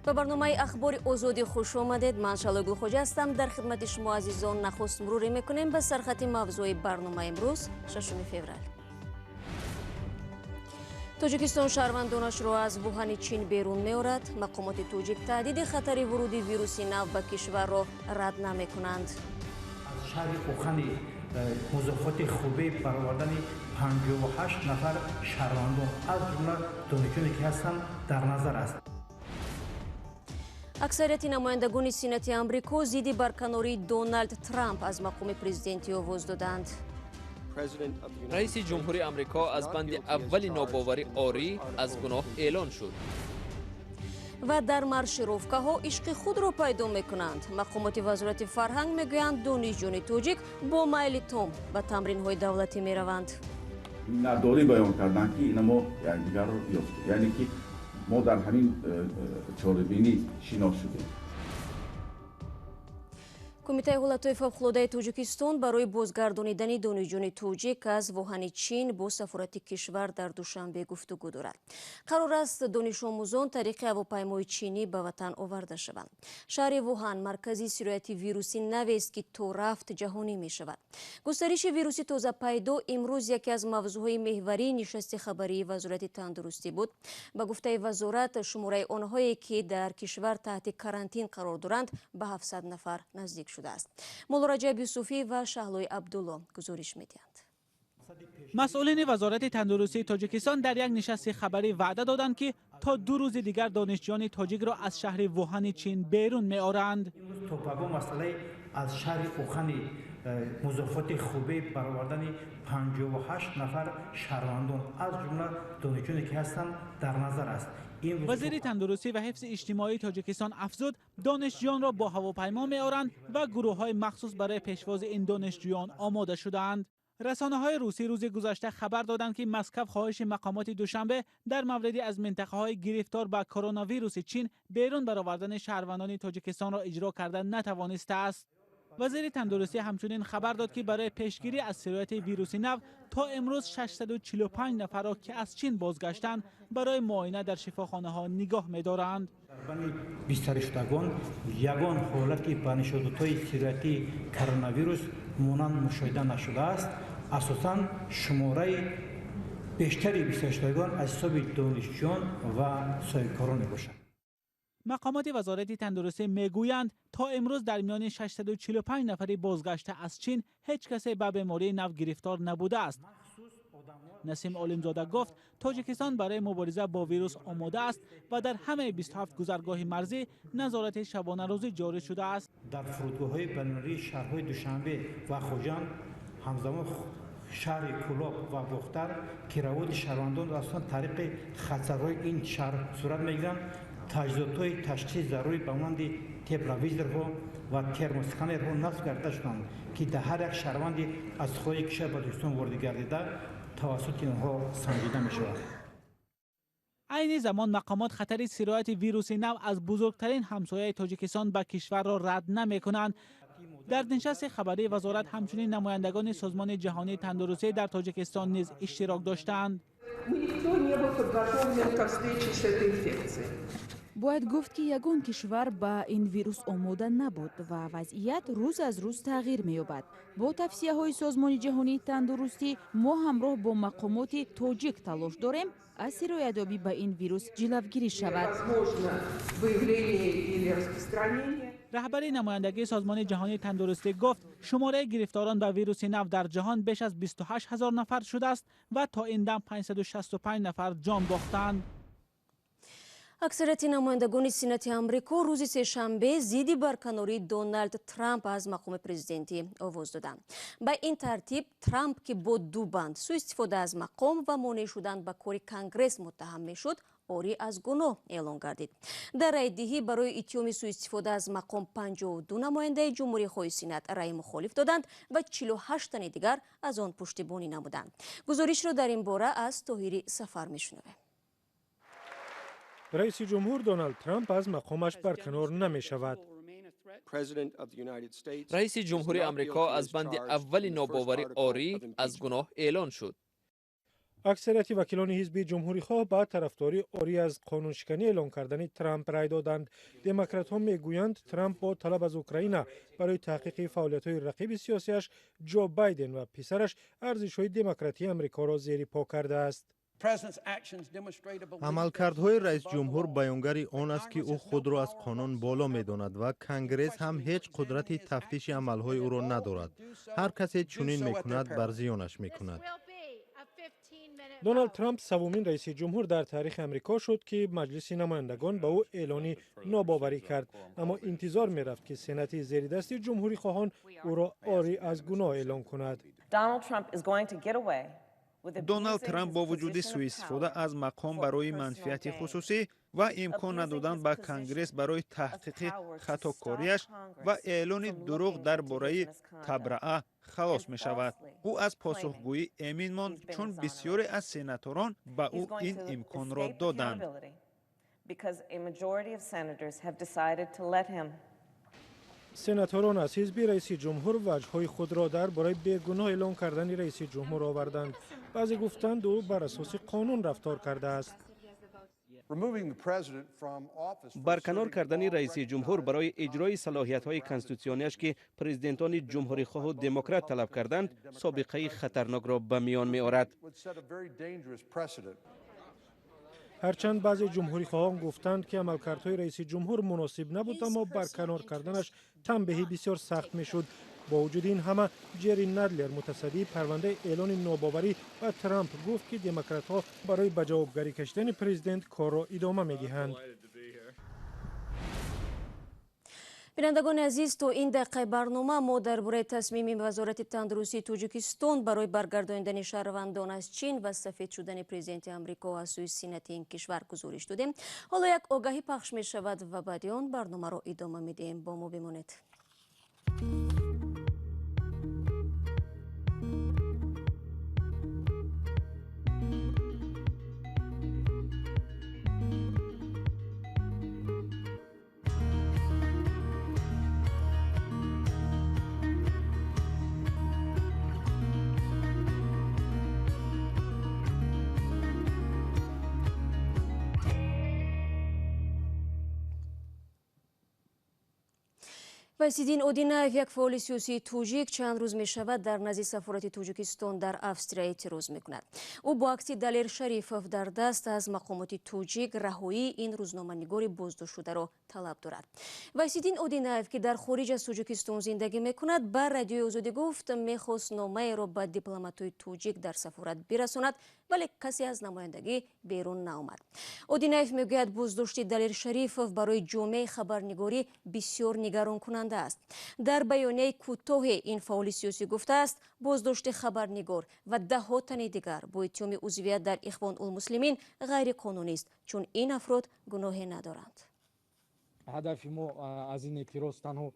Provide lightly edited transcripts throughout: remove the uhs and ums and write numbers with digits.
Ба барномаи Ахбори Озодӣ хуш омадед. Ман Шаҳлои Гулхоҷа ҳастам, дар хидмати шумо азизон. Нахуст муруре мекунем ба сархати мавзӯи барномаи имрӯз, 6 феврал. Тоҷикистон шаҳрвандонашро аз Вуҳани Чин берун меорад. Мақомоти тоҷик таҳдиди хатари вуруди вируси нав ба кишварро рад намекунанд. Аз шаҳри Ухани музофоти Хубей баровардани 58 нафар шаҳрвандон, аз ҷумла донишҷӯне ки ҳастанд, дар назар аст. Аксарияти намояндагони Сенати Амрико зидди барканории Доналд Трамп аз мақоми президентӣ овоз доданд. Раиси ҷумҳури Амрико аз банди аввали нобоварӣ орӣ аз гуноҳ эълон шуд. Ва дар маршировкаҳо ишқи худро пайдо мекунанд. Мақомоти Вазорати фарҳанг мегӯянд, донишҷӯни тоҷик бо майли том ба тамринҳои давлатӣ мераванд. Миннатдорӣ баён карданд, ки ина мо якдигарро ёфтем, яъне ки мо дар ҳамин чорабинӣ шинос шудем. Кумитаи ҳолатҳои фавқулодаи Тоҷикистон барои бозгардонидани донишҷӯни тоҷик аз Вуҳани Чин бо сафорати кишвар дар Душанбе гуфтугӯ дорад. Қарор аст, донишомӯзон тариқи ҳавопаймои чинӣ ба ватан оварда шаванд. Шаҳри Вуҳан маркази сирояти вируси навест, ки то рафт ҷаҳонӣ мешавад. Густариши вируси тозапайдо имрӯз яке аз мавзӯъҳои меҳварии нишасти хабарии Вазорати тандурустӣ буд. Ба гуфтаи вазорат, шумораи онҳое, ки дар кишвар таҳти карантин қарор доранд, ба 700 нафар наздик шудааст. Муллораҷаб Юсуфӣ ва Шаҳлои Абдулло гузориш медиҳанд. Масъулини Вазорати тандурустии Тоҷикистон дар як нишасти хабарӣ ваъда доданд, ки то 2 рӯзи дигар донишҷӯёни тоҷикро аз шаҳри Вуҳани Чин берун меоранд. То пагоҳ масъалаи аз шаҳри Ухани музофоти Хубей баровардани 58 нафар шаҳрвандон, аз ҷумла донишҷӯне ки ҳастанд, дар назар аст. Вазири тандурустӣ ва ҳифзи иҷтимоии Тоҷикистон афзуд, донишҷӯёнро бо ҳавопаймо меоранд ва гурӯҳҳои махсус барои пешвози ин донишҷӯён омода шудаанд. Расонаҳои русӣ рӯзи гузашта хабар доданд, ки Москав хоҳиши мақомоти Душанбе дар мавриди аз минтақаҳои гирифтор ба коронавируси Чин берун баровардани шаҳрвандони Тоҷикистонро иҷро карда натавонистааст. Вазири тандурустӣ ҳамчунин хабар дод, ки барои пешгирӣ аз сирояти вируси нав то имрӯз 645 нафарро, ки аз Чин бозгаштанд, барои муоина дар шифохонаҳо нигоҳ медоранд. Дар байни бистаришудагон ягон ҳолати ба нишондодҳои сирояти коронавирус монанд мушоҳида нашудааст. Асосан шумораи бештари бистаришудагон аз ҳисоби донишҷӯён ва соҳибкорон мебошанд. Мақомоти Вазорати тандурустӣ мегӯянд, то имрӯз дар миёни 645 нафари бозгашта аз Чин ҳеҷ касе ба бемории нав гирифтор набудааст. Насим Олимзода гуфт, Тоҷикистон барои мубориза бо вирус омода аст ва дар ҳамаи 27 гузаргоҳи марзӣ назорати шабонарӯзӣ ҷорӣ шудааст. Дар фурудгоҳҳои байналмилалии шаҳрҳои Душанбе ва Хуҷанд, ҳамзамон шаҳри Кӯлоб ва Бохтар, ки раводи шаҳрвандон асосан тариқи хатсарҳои ин шаҳр сурат мегиранд, таҷҳизотҳои ташхиси зарурӣ ба монанди тепловизорҳо ва термосканерҳо насб карда шуданд, ки дар ҳар як шаҳрванди аз хориҷи кишвар ба Тоҷикистон ворид гардида тавассути онҳо санҷида мешавад. Айни замон мақомот хатари сирояти вируси нав аз бузургтарин ҳамсояи Тоҷикистон ба кишварро рад намекунанд. Дар нишасти хабарии вазорат ҳамчунин намояндагони Созмони ҷаҳонии тандурустӣ дар Тоҷикистон низ иштирок доштаанд. Никто не был подготовлен ко встрече с этой инфекцией. Бояд гуфт, ки ягон кишвар ба ин вирус омода набуд ва вазъият рӯз аз рӯз тағйир меёбад. Бо тавсияҳои Созмони ҷаҳонии тандурустӣ мо ҳамроҳ бо мақомоти тоҷик талош дорем, аз сироятёбӣ ба ин вирус ҷилавгирӣ шавад. Возможно выявление или распространение. Раҳбари намояндагии Созмони ҷаҳонии тандурустӣ гуфт, шумораи гирифторон ба вируси нав дар ҷаҳон беш аз 28 ҳазор нафар шудааст ва то ин дам 565 нафар ҷон бохтанд. Аксарияти намояндагони Сенати Амрико рӯзи сешанбе зидди барканории Доналд Трамп аз мақоми президентӣ овоз доданд. Ба ин тартиб, Трамп, ки бо ду банд сӯистифода аз мақом ва монеъ шудан ба кори Конгресс муттаҳам мешуд, орӣ аз гуноҳ эълон гардид. Дар райдиҳӣ барои иттиҳоми сӯистифода аз мақом 52 намояндаи ҷумҳурихоҳи Сенат раъи мухолиф доданд ва 48 тани дигар аз он пуштибонӣ намуданд. Гузоришро дар ин бора аз Тоҳири Сафар мешунавем. Раиси ҷумҳур Доналд Трамп аз мақомаш барканор намешавад. Раиси ҷумҳури Амрико аз банди аввали нобоварӣ орӣ аз гуноҳ эълон шуд. Аксарияти вакилони ҳизби ҷумҳурихоҳ ба тарафдории орӣ аз қонуншиканӣ эълон кардани Трамп рай доданд. Демократҳо мегӯянд, Трамп бо талаб аз Украина барои таҳқиқи фаъолиятҳои рақиби сиёсиаш Ҷо Байден ва писараш арзишҳои демократии Амрикоро зери по кардааст. Амалкардҳои раисҷумҳур баёнгари он аст, ки ӯ худро аз қонун боло медонад ва Конгресс ҳам ҳеҷ қудрати тафтиши амалҳои ӯро надорад. Ҳар касе чунин мекунад, бар зиёнаш мекунад. Доналд Трамп севумин раиси ҷумҳур дар таърихи Амрико шуд, ки Маҷлиси намояндагон ба ӯ эълони нобоварӣ кард, аммо интизор мерафт, ки Сенати зеридасти ҷумҳурихоҳон ӯро орӣ аз гуноҳ эълон кунад. Доналд Трамп бо вуҷуди сӯистифода аз мақом барои манфиати хусусӣ ва имкон надодан ба Конгресс барои таҳқиқи хатокориаш ва эълони дурӯғ дар бораи табраа халос мешавад. Ӯ аз посухгӯӣ эмин монд, чун бисёре аз сенаторон ба ӯ ин имконро доданд. Сенаторон аз ҳизби раиси ҷумҳур ваҷҳҳои худро дар бораи бегуноҳ эълон кардани раиси ҷумҳур оварданд. Баъзе гуфтанд, ӯ бар асоси қонун рафтор кардааст. Барканор кардани раиси ҷумҳур барои иҷрои салоҳиятҳои конститутсионияш, ки президентони ҷумҳурихоҳу демократ талаб карданд, собиқаи хатарнокро ба миён меорад. Ҳарчанд баъзе ҷумҳурихоҳон гуфтанд, ки амалкардҳои раиси ҷумҳур муносиб набуд, аммо барканор карданаш танбеҳи бисёр сахт мешуд. Бо вуҷуди ин ҳама, Ҷерри Надлер, мутасаддии парвандаи эълони нобоварӣ ба Трамп, гуфт, ки демократҳо барои ба ҷавобгарӣ кашидани президент корро идома медиҳанд. Бинандагони азиз, то ин дақиқаи барнома мо дар бораи тасмими Вазорати тандурустии Тоҷикистон барои баргардонидани шаҳрвандон аз Чин ва сафед шудани президенти Амрико аз сӯи Сенати ин кишвар гузориш додем. Ҳоло як огаҳӣ пахш мешавад ва баъди он барномаро идома медиҳем. Бо мо бимонед. Вайсиддин Одинаев, як фаъоли сиёсии тоҷик, чанд рӯз мешавад дар назди сафорати Тоҷикистон дар Австрия эътироз мекунад. Ӯ бо акси Далер Шарифов дар даст аз мақомоти тоҷик раҳоии ин рӯзноманигори боздоштшударо талаб дорад. Вайсиддин Одинаев, ки дар хориҷ аз Тоҷикистон зиндагӣ мекунад, ба Радиои Озодӣ гуфт, мехост номаеро ба дипломатҳои тоҷик дар сафорат бирасонад, вале касе аз намояндагӣ берун наомад. Одинаев мегӯяд, боздошти Далер Шарифов барои ҷомеаи хабарнигорӣ бисёр нигаронкунанда аст. Дар баёнияи кӯтоҳе ин фаъоли сиёсӣ гуфтааст, боздошти хабарнигор ва даҳҳо тани дигар бо иттиҳоми узвият дар Ихвон улмуслимин ғайриқонунист, чун ин афрод гуноҳе надоранд. Ҳадафи мо аз ин эътироз танҳо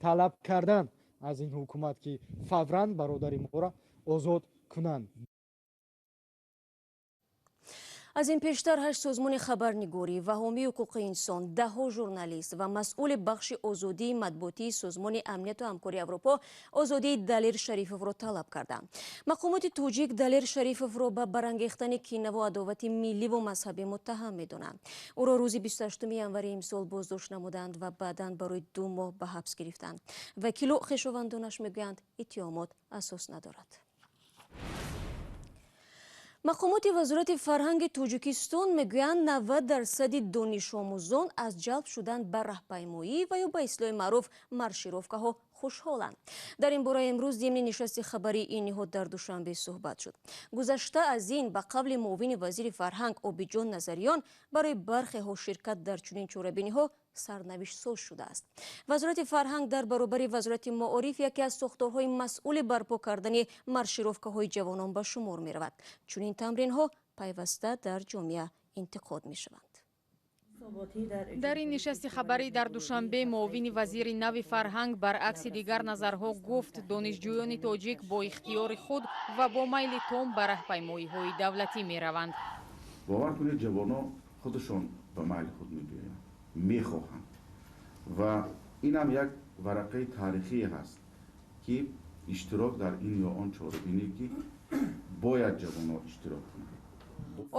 талаб кардан аз ин ҳукумат, ки фавран бародари моро озод кунанд. Аз ин пештар ҳашт созмони хабарнигорӣ ва ҳомии ҳуқуқи инсон, даҳҳо журналист ва масъули бахши озодии матбуотии Созмони амнияту ҳамкории Аврупо озодии Далер Шарифовро талаб карданд. Мақомоти тоҷик Далер Шарифовро ба барангехтани кинаву адовати милливу мазҳабӣ муттаҳам медонанд. Ӯро рӯзи 28 январи имсол боздошт намуданд ва баъдан барои 2 моҳ ба ҳабс гирифтанд. Вакилу хешовандонаш мегӯянд, иттиҳомот асос надорад. Мақомоти Вазорати фарҳанги Тоҷикистон мегӯянд, 90% донишомӯзон аз ҷалб шудан ба раҳпаймоӣ ва ё ба истилоҳи маъруф маршировкаҳо хушҳоланд. Дар ин бора имрӯз зимни нишасти хабарии ин ниҳод дар Душанбе суҳбат шуд. Гузашта аз ин, ба қавли муовини вазири фарҳанг Обиҷон Назариён, барои бархеҳо ширкат дар чунин чорабиниҳо сарнавиштсоз шудааст. Вазорати фарҳанг дар баробари Вазорати маориф яке аз сохторҳои масъули барпо кардани маршировкаҳои ҷавонон ба шумор меравад. Чунин тамринҳо пайваста дар ҷомеа интиқод мешаванд. Дар ин нишасти хабарӣ дар Душанбе муовини вазири нави фарҳанг баръакси дигар назарҳо гуфт, донишҷӯёни тоҷик бо ихтиёри худ ва бо майли том ба раҳпаймоиҳои давлатӣ мераванд. Бовар кунед, ҷавонон худашон ба майли худ мебиёянд, мехоҳанд, ва инам як варақаи таърихие ҳаст, ки иштирок дар ин ё он чорабинӣ, ки Бояд ҷавонҳо иштирок кунанд.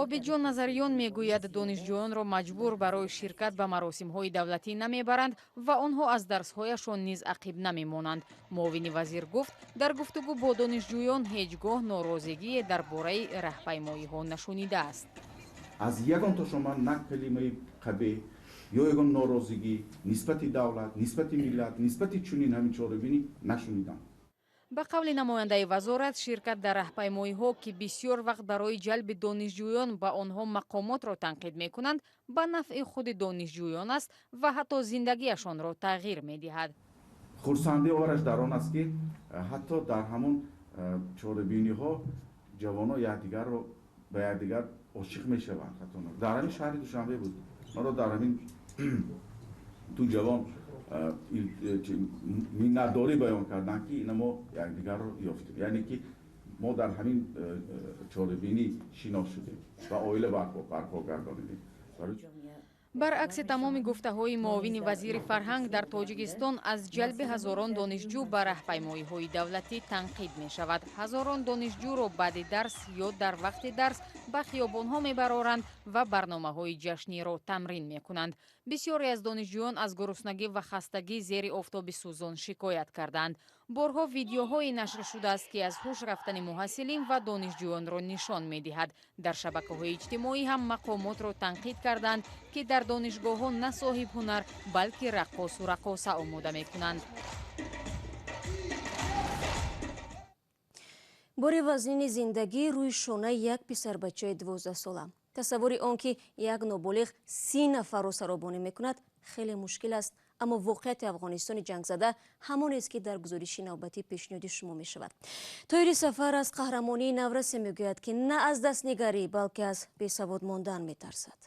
Обидҷон Назариён мегӯяд, донишҷӯёнро маҷбур барои ширкат ба маросимҳои давлатӣ намебаранд ва онҳо аз дарсҳояшон низ ақиб намемонанд. Муовини вазир гуфт, дар гуфтугӯ бо донишҷӯён ҳеҷ гоҳ норозигие дар бораи раҳпаймоиҳо нашунидааст. Аз ягонтошон ман на калимаи қабеҳ ё ягон норозигӣ нисбати давлат, нисбати миллат, нисбати чунин ҳамин чорабинӣ нашунидам. Ба қавли намояндаи вазорат, ширкат дар раҳпаймоиҳо, ки бисёр вақт барои ҷалби донишҷӯён ба онҳо мақомотро танқид мекунанд, ба нафъи худи донишҷӯён аст ва ҳатто зиндагиашонро тағйир медиҳад. Хурсандиовараш дар он аст, ки ҳатто дар ҳамон чорабиниҳо ҷавонҳо якдигарро ба якдигар ошиқ мешаванд. Ҳатто дар ҳамин шаҳри Душанбе буд, маро дар ҳамин ду ҷавон миннатдорӣ баён карданд, ки ина мо якдигарро ёфтем, яъне ки мо дар ҳамин чорабинӣ шинос шудем ва оила барпо гардонидем. Баръакси тамоми гуфтаҳои муовини вазири фарҳанг, дар Тоҷикистон аз ҷалби ҳазорон донишҷӯ ба раҳпаймоиҳои давлатӣ танқид мешавад. Ҳазорон донишҷӯро баъди дарс ё дар вақти дарс ба хиёбонҳо мебароранд ва барномаҳои ҷашниро тамрин мекунанд. Бисёре аз донишҷӯён аз гуруснагӣ ва хастагӣ зери офтоби сӯзон шикоят карданд. Борҳо видеоҳое нашр шудааст, ки аз ҳуш рафтани муҳассилин ва донишҷӯёнро нишон медиҳад. Дар шабакаҳои иҷтимоӣ ҳам мақомотро танқид карданд, ки дар донишгоҳҳо на соҳибҳунар, балки раққосу раққоса омода мекунанд. Бори вазнини зиндагӣ рӯи шонаи як писарбачаи 12-сола. Тасаввури он, ки як ноболиғ 30 нафарро саробонӣ мекунад, хеле мушкил аст. Аммо воқеияти Афғонистони ҷангзада ҳамонест, ки дар гузориши навбатӣ пешниҳоди шумо мешавад. Тоҳири Сафар аз қаҳрамонии наврасе мегӯяд, ки на аз дастнигарӣ, балки аз бесавод мондан метарсад.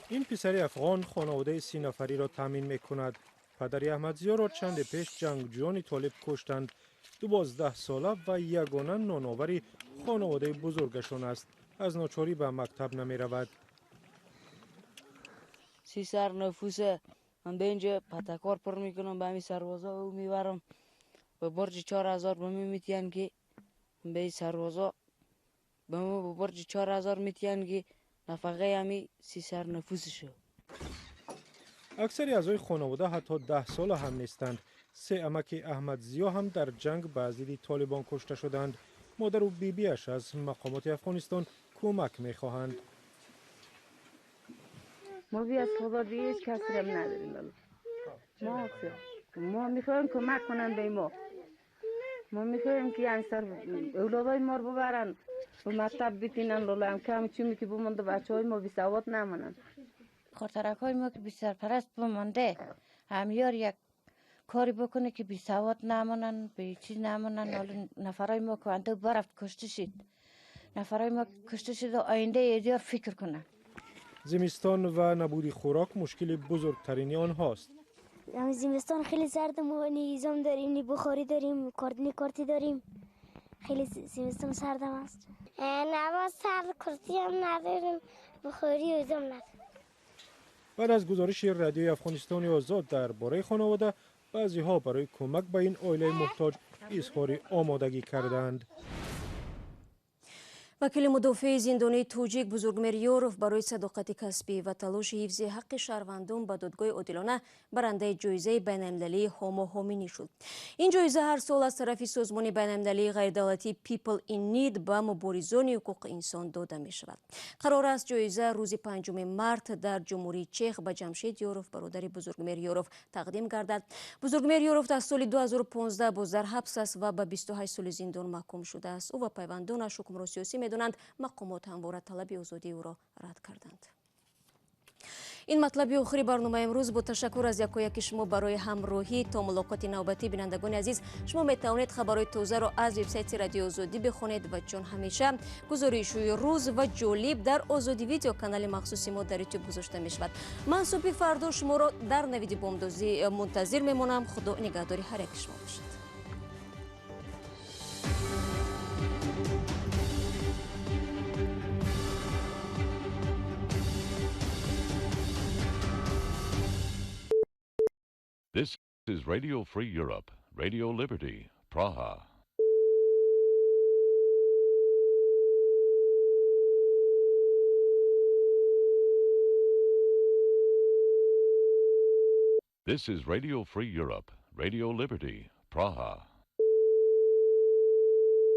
Ин писари афғон хонаводаи 30 нафариро таъмин мекунад. Падари Аҳмадзиёро чанде пеш ҷангҷӯёни толиб куштанд. 12-сола ва ягона ноновари хонаводаи бузургашон аст. Аз ночорӣ ба мактаб намеравад. 30 сар نفوسه من به اینجا پتکار پر میکنم، به همین سربازا او میبرم. به برج 4000 به می میتین که به سربازا به ما به برج 4000 میتین که نفقه همی 30 سر نفوسشو. Аксари аъзои хонавода ҳатто 10-сола ҳам нестанд. Се амаки Аҳмадзиё ҳам дар ҷанг ба зидди толибон кушта шуданд. Модару бибиаш аз мақомоти Афғонистон кӯмак мехоҳанд. ما بی از خدا دیگه هیچ کسی هم نداریم. ما میخوایم کمک کنن به ما. ما میخوایم که این سر اولادای ما رو ببرن به مکتب بتینن، لالا هم کم چی که بمونده بچه های ما بی سواد نمونن. خورترک های ما که بی سرپرست بمونده، همیار یک کاری بکنه که بی سواد نمونن، به چیز نمونن. حالا نفرای ما که انده برفت کشته شد، نفرای ما کشته شد و آینده ایدیار فکر کنن. Зимистон ва набуди хӯрок мушкили бузургтарини онҳост. Зимистон хеле сард, мо низом дорем, ни бухорӣ дорем, ни корти дорем. Хеле зимистон сардам аст. Наво сард, куртӣ ҳам надорем, бухорӣ изом надорем. Баъд аз гузориши радиои Афғонистони Озод дар бораи хонавода, баъзеҳо барои кӯмак ба ин оилаи муҳтоҷ изҳори омодагӣ карданд. Вакили мудофеи зиндонии тоҷик Бузургмер Ёров барои садоқати касбӣ ва талоши ҳифзи ҳаққи шаҳрвандон ба додгоҳи одилона барандаи ҷоизаи байналмилалии Ҳомо Ҳоминӣ шуд. Ин ҷоиза ҳар сол аз тарафи созмони байналмилалии ғайридавлатии People in Need ба муборизони ҳуқуқи инсон дода мешавад. Қарор аст ҷоиза рӯзи 5 март дар Ҷумҳурии Чех ба Ҷамшед Ёров, бародари Бузургмер Ёров, тақдим гардад. Бузургмер Ёров аз соли 2015 боз дар ҳабс аст ва ба 28 соли зиндон маҳкум шудааст. Ӯ ва пайвандонаш ҳукмро сиёсӣ медонанд. Мақомот ҳамвора талаби озодии ӯро рад карданд. Ин матлаби охири барномаи имрӯз. Бо ташаккур аз якояки шумо барои ҳамроҳӣ. То мулоқоти навбатӣ, бинандагони азиз, шумо метавонед хабарҳои тозаро аз вебсайти Радиои Озодӣ бихонед ва чун ҳамеша гузоришҳои рӯз ва ҷолиб дар Озодӣ видео канали махсуси мо дар ютуб гузошта мешавад. Ман субҳи фардо шуморо дар навиди бомдозӣ мунтазир мемонам. Худо нигаҳдори ҳар яки шумо бошад. This is Radio Free Europe, Radio Liberty, Praha. This is Radio Free Europe, Radio Liberty, Praha.